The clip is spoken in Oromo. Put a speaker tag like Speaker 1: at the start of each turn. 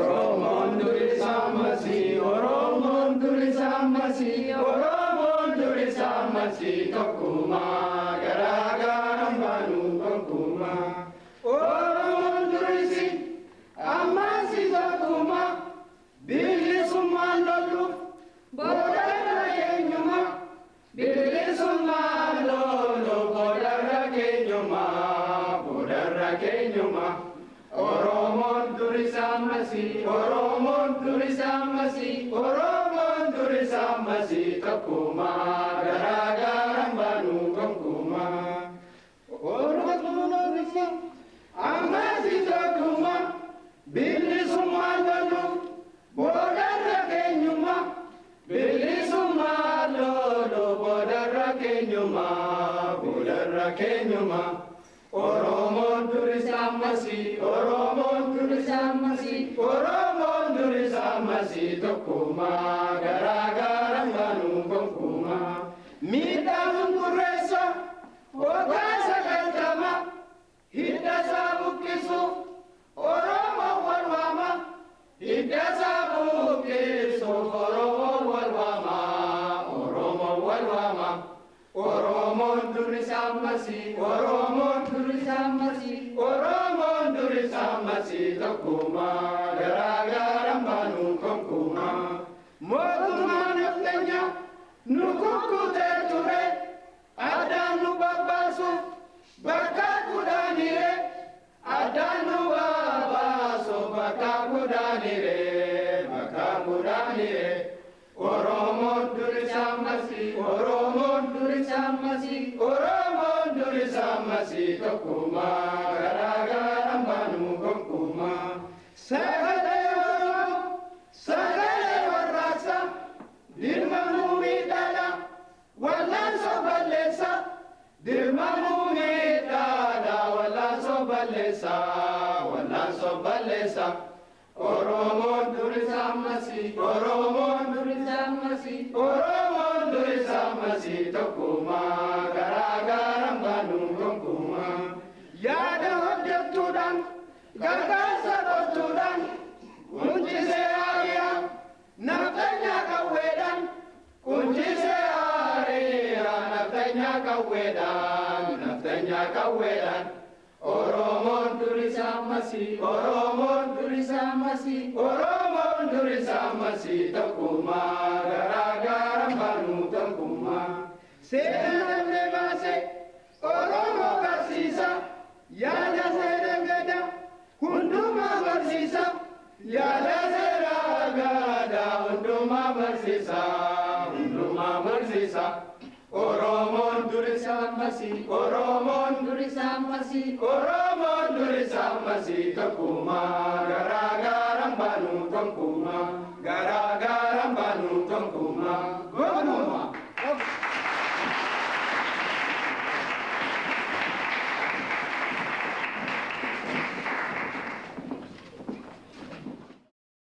Speaker 1: Oromoon duris ammasii, Oromoon duris ammasii, Oromoon duris ammasii tokkummaa garaagaraan baanu gonkumaa. Oromoon durisi ammasii tokkummaa bilisummaan lolluuf boodarra keenyuma. Bilisummaan lolluuf boodarra keenyuma, boodarra keenyuma. Oromoon duris ammasii, Oromoon duris ammasii, Oromoon duris ammasii tokkummaa garaagaraan baanu gonkumaa. Oromoon duris ammasii tokkummaa bilisummaan lolluuf boodarra keenyuma. Bilisummaan lolluuf boodarra keenyuma, boodarra keenyuma. Oromoon duris ammasii, Oromoon duris ammasii, Oromoon duris ammasii tokkummaa garaagaraan baanu gonkumaa. Miidhaan gurreessa waggaa 90 hidda isaa buqqisuuf Oromoon wal waama. Hidda isaa buqqisuuf Oromoon wal waama. Oromoon wal waama. Oromoon duris ammasii, Oromoon duris ammasii, Oromoon duris ammasii tokkummaa garaagaraan baanu gonkumaa. Mootummaan nafxanyaa nu kukkutee ture, addaan nu babbaasuuf bakka kudhaanire, addaan nu babbaasuuf bakka kudhaanire, bakka kudhaanire. Oromoon duris ammasii, Oromoon duris ammasii, Oromoon duris ammasii tokkummaa garaagaraan baanu gonkumaa. Sagalee Oromoo, sagalee warraaqsa, dirmamuu miidhaadha, wallaansoo balleessa. Dirmamuu miidhaadha, wallaansoo balleessa, wallaansoo balleessa. Oromoon duris ammasii, Oromoon duris ammasii, Oromoon duris ammasii tokkummaa garaagaraan baanu gonkumaa. Yaada hojjechuudhaan, gargaarsa gochuudhaan, qunchisee ari'a, nafxanyaa qawweedhaan, qunchisee ari'a, nafxanyaa qawweedhaan, nafxanyaa qawweedhaan. Oromoon duris ammasii, Oromoon duris ammasii, Oromoon duris ammasii tokkummaa garaagaraan baanu tokkummaa. Seera namni baase Oromoo barsiisa, yaada seera gada hundumaa barsiisa, yaada seera gada hundumaa barsiisa, hundumaa barsiisa. Oromoon duris ammasii, Oromoon duris ammasii, Oromoon duris ammasii tokkummaa garaagaraan baanu gonkumaa. Garaa